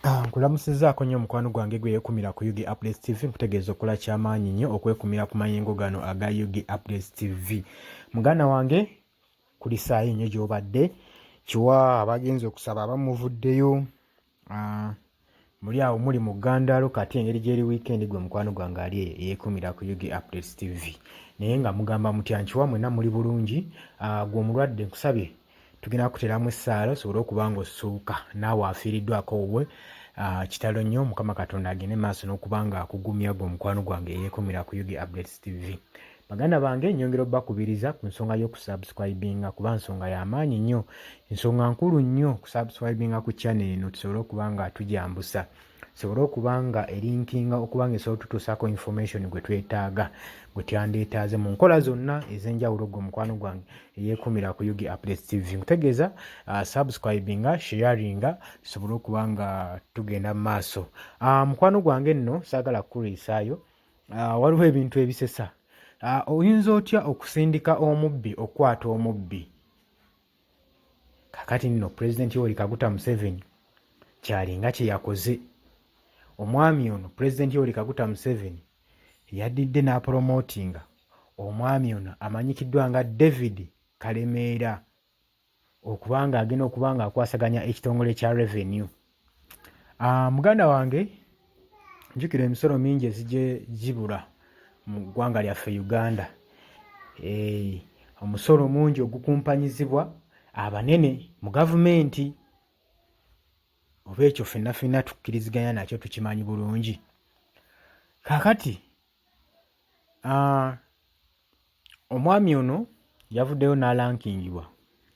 Nkulamusizzaako nnyo mukwano gwange gwe yeekumira ku UG Updates TV, nkutegeeza okola kyamaanyi nnyo okwekumira ku mayengo gano aga UG Updates TV. Muganda wange kulisaayo nnyo gy'obadde kiwa abagenze okusaba abamuvuddeyo muli awo muli mu ggandaalo kati engeri gyeri wiikendi gwe mukwano gwange ali eyo eyeekumira ku UG Updates TV naye nga mugamba mutya nkiwa mwena muli bulungi. Gwe omulwadde nkusabye tugenda kuteramu essaala osobole okuba nga ossuuka naawe afiiriddwako owuwe. Kitalo nnyo, Mukama Katonda agende maaso n'okuba nga akugumya gwe omukwano gwange eyeekumira ku UG Updates TV. Baganda bange, nyongera obbakubiriza ku nsonga y'okusubscribinga kuba nsonga y'amaanyi nnyo, nsonga nkulu nnyo kusubscribinga ku channel eno tusobole okuba nga tujambusa, sobole okuba nga erinkinga okuba nga esobola otutuusaako information gwe twetaaga, gwe tyandeetaaze mu nkola zonna ez'enjawulo. Gwe omukwano gwange eyeekumira ku UG Updates TV, nkutegeeza subscribinga, sharinga, tusobole okuba nga tugenda mu maaso. Mukwano gwange nno saagala kukulwisaayo. Waliwo ebintu ebisesa. Oyinza otya okusindika omubbi okukwata omubbi? Kakati nno Pulezidenti Yoweri Kaguta Museveni kyalinga kye yakoze. Omwami ono Pulezidenti Yoweri Kaguta Museveni yaddidde n'apolomootinga omwami ono amanyikiddwa nga David Kalemeera okuba nga agenda okuba nga akwasaganya ekitongole kya revenue. Muganda wange, njukira emisolo mingi ezije gibula mu ggwanga lyaffe Uganda. Omusolo mungi ogukumpanyizibwa abanene mu gavumenti, oba ekyo ffenna ffenna tukkiriziganya nakyo, tukimanyi bulungi. Kaakati omwami ono yavuddeyo n'alankingibwa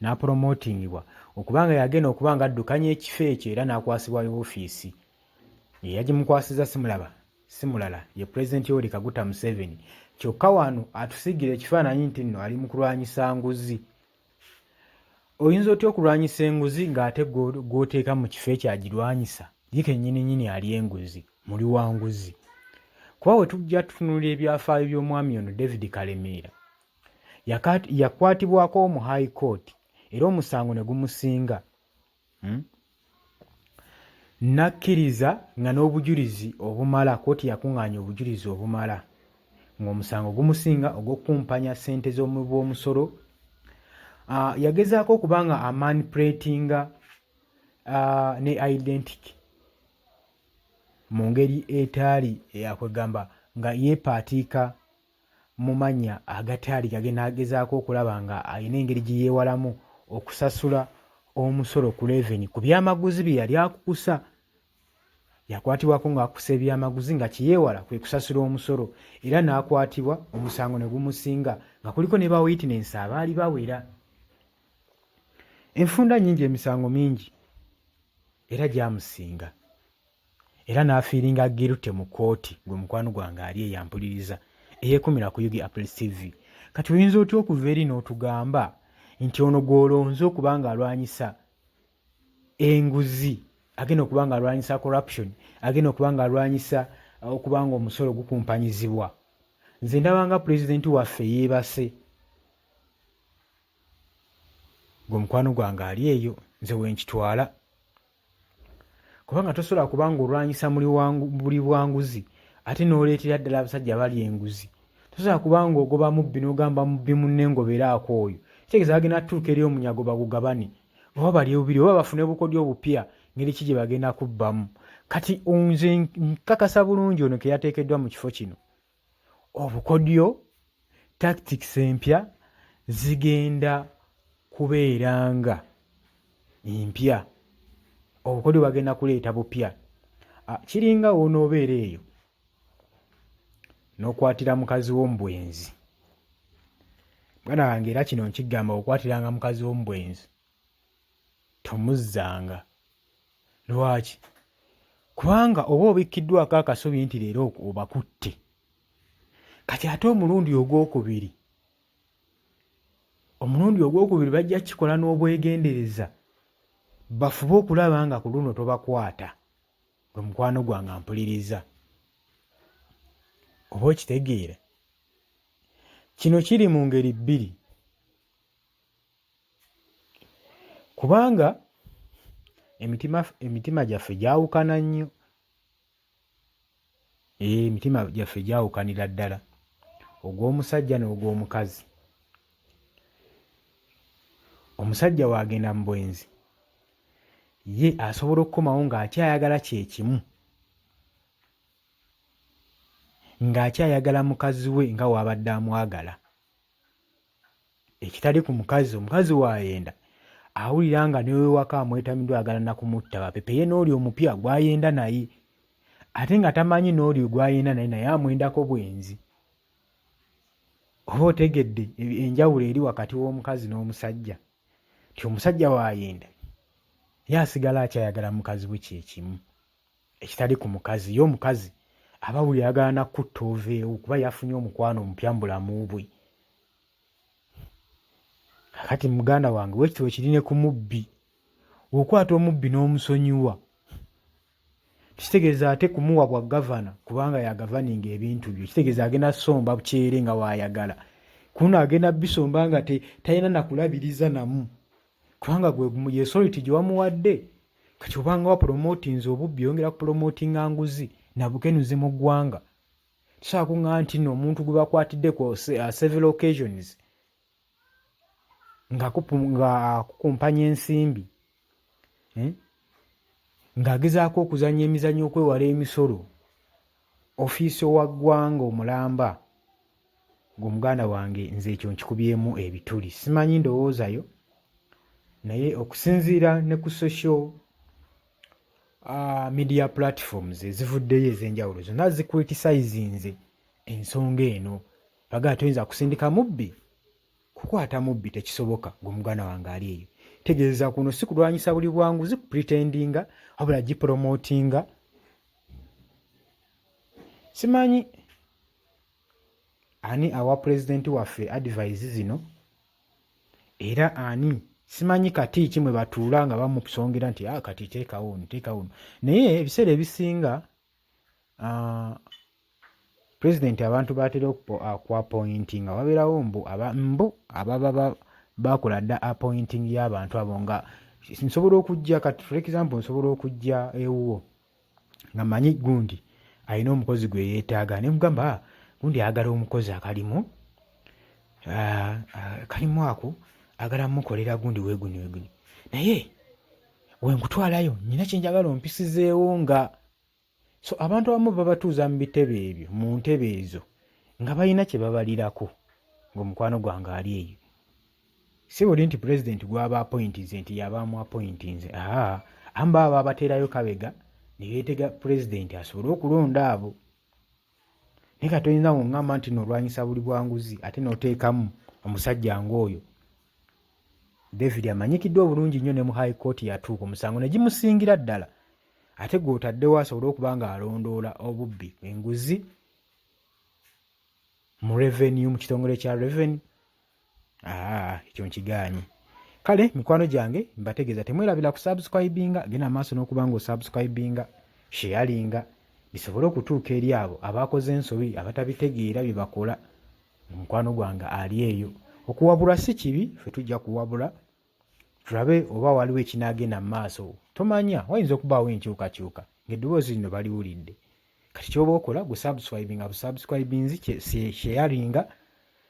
n'apromotingibwa okuba nga yagenda okuba nga addukanya ekifo ekyo era n'akwasibwa ofiisi eyagimukwasiza simulaba si mulala ye Pulezidenti Yoweri Kaguta Museveni. Kyokka wano atusiigira ekifaananyi nti nno ali mu kulwanyisa nguzi. Oyinza otya okulwanyisa enguzi ng'ate gw'oteeka mu kifo ekyo agirwanyisa ye kennyininyini ali enguzi, muli wa nguzi? Kuba we tujja tutunuulira ebyafaayo by'omwami ono David Kalemeera, yakwatibwako mu High Court era omusango ne gumusinga. Nakkiriza nga n'obujulizi obumala, kkooti yakungaanya obujulizi obumala ng'omusango gumusinga ogw'okukumpanya ssente z'omuwi w'omusolo. Yagezaako okuba nga amanipulatinga ne identity mu ngeri etaali yakwegamba nga yeepaatiika mu mannya agataali gage n'agezaako okulaba nga alina engeri gye yeewalamu okusasula omusolo ku leveni ku byamaguzi bye yali akukusa. Yakwatibwako ng'akukusa ebyamaguzi nga kye yeewala kwe kusasula omusolo era n'akwatibwa omusango ne gumusinga nga kuliko ne bawitinensi abaali bawera. Enfunda nnyingi, emisango mingi era gyamusinga era n'afiiringa guilty mu kkooti. Gwe mukwano gwange ali eyo ampuliriza eyeekumira ku UG Apple TV, kati oyinza otya okuva eri n'otugamba nti ono gw'olonze okuba nga alwanyisa enguzi, agenda okuba nga alwanyisa corruption, agenda okuba nga alwanyisa okuba nga omusolo gukumpanyizibwa? Nze ndaba nga pulezidenti waffe yeebase. Gwe mukwano gwange ali eyo, nze wenkitwala, kubanga tosobola kuba nga olwanyisa buli bwanguzi ate n'oleetera ddala abasajja bali enguzi. Tosobola kuba nga ogoba mubbi n'ogamba mubbi munne ngoberaako oyo. Kitegeeza bagenda tutuuka eri omunyago bagugabane oba bali bubiri oba bafune bukodyo obupya ngeri ki gye bagenda kubbamu. Kati nze nkakasa bulungi ono ke yateekeddwa mu kifo kino, obukodyo, tactics empya zigenda kubeera nga mpya, obukodyo bagenda kuleeta bupya. Kiringa wonoobeera eyo n'okwatira mukazi wo mu bwenzi. Mwana wange, era kino nkigamba, okwatiranga mukazi wo mu bwenzi tomuzzanga. Lwaki? Kubanga oba obikkiddwako akasubi nti leero obakutte, kati ate omulundi ogwokubiri bajja kukikola n'obwegendereza bafube okulaba nga ku luno tobakwata. Gwe mukwano gwange ampuliriza, oba okitegeera, kino kiri mu ngeri bbiri, kubanga Emitima gyaffe gyawukana nnyo. Emitima gyaffe gyawukanira ddala, ogw'omusajja n'ogw'omukazi. Omusajja w'agenda mu bwenzi, ye asobola okukomawo ng'akyayagala kye kimu, ng'akyayagala mukazi we nga w'abadde amwagala. Ekitali ku mukazi, omukazi w'ayenda awulira nga newewaka amwetamiddwa ayagala nakumutta bapepeye n'oli omupya gw'ayenda naye, ate nga tamanyi n'oli gw'ayenda naye naye amwendako bwenzi. Oba otegedde enjawulo eri wakati w'omukazi n'omusajja, nti omusajja w'ayenda ye asigala akyayagala mukazi we kyekimu, ekitali ku mukazi. Ye omukazi aba buli ayagala nakutta oveewo kuba yafunye omukwano omupya mu bulamu bwe. Kakati muganda wange wekitibwa kiri ne ku mubbi, okwata omubbi n'omusonyiwa kitegeeza ate kumuwa bwa gavana, kubanga yagavaninga ebintu byo, kitegeeza agenda somba kyere nga wayagala kuno, agenda bisomba nga talina nakulabiriza namu, kubanga gwe yesoliti gye wamuwadde. Kati obanga wapromotinze obubbi, oyongera kupromotinga nguzi nabukenuzi mu ggwanga. Tusobola kuŋŋaa nti nno omuntu gwe bakwatidde ku several occasions nga akukumpanya ensimbi, ng'agezaako okuzannya emizannyo okwewala emisolo, ofiisi wa ggwanga omulamba ng'omuganda wange, nze ekyo nkikubyemu ebituli. Simanyi ndowooza yo, naye okusinziira ne ku social media platforms ezivuddeyo ez'enjawulo, zonna zicriticinze ensonga eno. Bagala toyinza kusindika mubbi kukwata mubbi, tekisoboka. Gwe muganda wange ali eyo, tegeeza kuno si kulwanyisa buli bwanguzi kupretendinga, wabula gipromotinga. Simanyi ani awa pulezidenti waffe advice zino, era ani simanyi kati ki mwe batuula nga bamusongera nti ah, kati teekawo ono, teekawo ono. Naye ebiseera ebisinga pulezidenti abantu batera okuappointinga, wabeerawo mbu mbu ababa bakola dda appointing y'abantu abo. Nga nsobola okujja kati, for example, nsobola okujja ewuwo nga manyi gundi alina omukozi gwe yeetaaga, ne mugamba, ah, gundi ayagala omukozi akalimu kalimu ako, agala mukolera gundi weeguni weeguni, naye wenkutwalayo nyina kyenjagala ompisizeewo. Nga so abantu abamu babatuuza mu bitebe ebyo, mu ntebe ezo, nga balina kye babalirako. Ng'omukwano gwange ali eyo, si buli nti pulezidenti gwaba appointinze nti yaba amu appointinze. Aa, abamu baba babateerayo kabega ne beetega pulezidenti asobole okulonda abo. Naye kati toyinza kuŋŋamba nti nolwanyisa buli bwanguzi ate n'oteekamu omusajja ng'oyo David, amanyikiddwa obulungi nnyo, ne mu high court yatuuka omusango ne gimusingira ddala, ate gw'otaddewo asobole okuba ng'alondoola obubbi, enguzi mu revenue, mu kitongole kya revenue. Aa, ekyo nkigaanyi. Kale mikwano gyange, mbategeeza temwerabira kusubscribinga. Genda maaso n'okuba nga osubscribinga, sharinga, bisobole okutuuka eri abo abakoze ensobi, abatabitegeera bye bakola. Mukwano gwange ali eyo, okuwabulwa si kibi, ffe tujja kuwabula tulabe oba waliwo ekinaagenda mu maaso. Tomanya, wayinza okubaawo enkyukakyuka ng'eddoboozi lino baliwulidde. Kati kyoba okola gwe, subscribinga busubscribinzi, sharinga,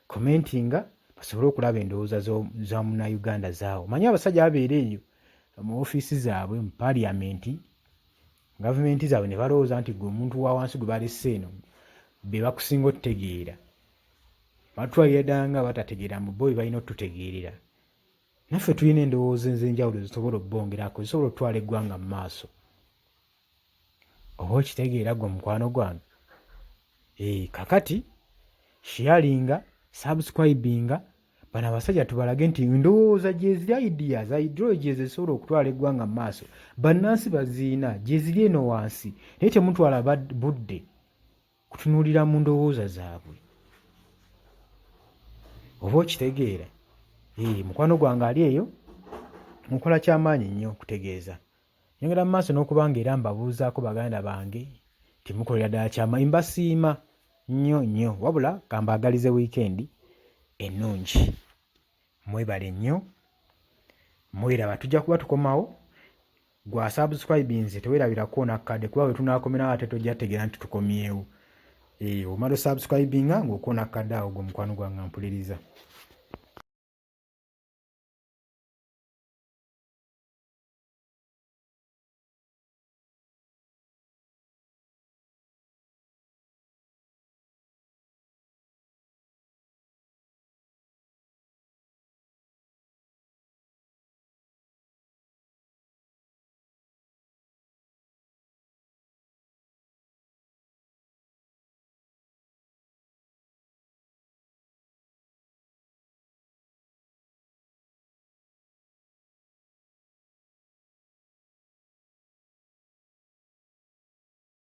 commentinga, basobole okulaba endowooza za munnayuganda zaawo. Manyi abasajja babeera eyo mu ofiisi zaabwe, mu paliamenti, gavumenti zaabwe, ne balowooza nti gwe omuntu wa wansi gwe balese eno be bakusinga otutegeera. Batwalira ddala nga batategeera, mbu bo be balina otutegeerera. Naffe tulina endowooza ez'enjawulo zisobola obbongerako, zisobola okutwala eggwanga mu maaso. Oba okitegeera gwe mukwano gwange? Kakati sharinga, subscribinga, bano abasajja tubalage nti ndowooza gyeziri, ideas, ideologies ezisobola okutwala eggwanga mu maaso, bannansi baziina, gyeziri eno wansi, naye temutwala budde kutunuulira mu ndowooza zaabwe. Oba okitegeera? Mukwano gwange ali eyo, nkola kyamaanyi nnyo okutegeeza. Nyongera mu maaso n'okuba nga era mbabuuzaako, baganda bange, timukolera ddala kyamaanyi, mbasiima nnyo nnyo. Wabula kambaagalize wiikendi ennungi, mwebale nnyo, mweraba, tujja kuba tukomawo. Gwe asubscribinze tewerabira kukoona kukadde kuba wetunakomerawo ate tojja tegeera nti tukomyewo. Omala osubscribinga ng'okoona kukadde awo gwe mukwano gwange ampuliriza.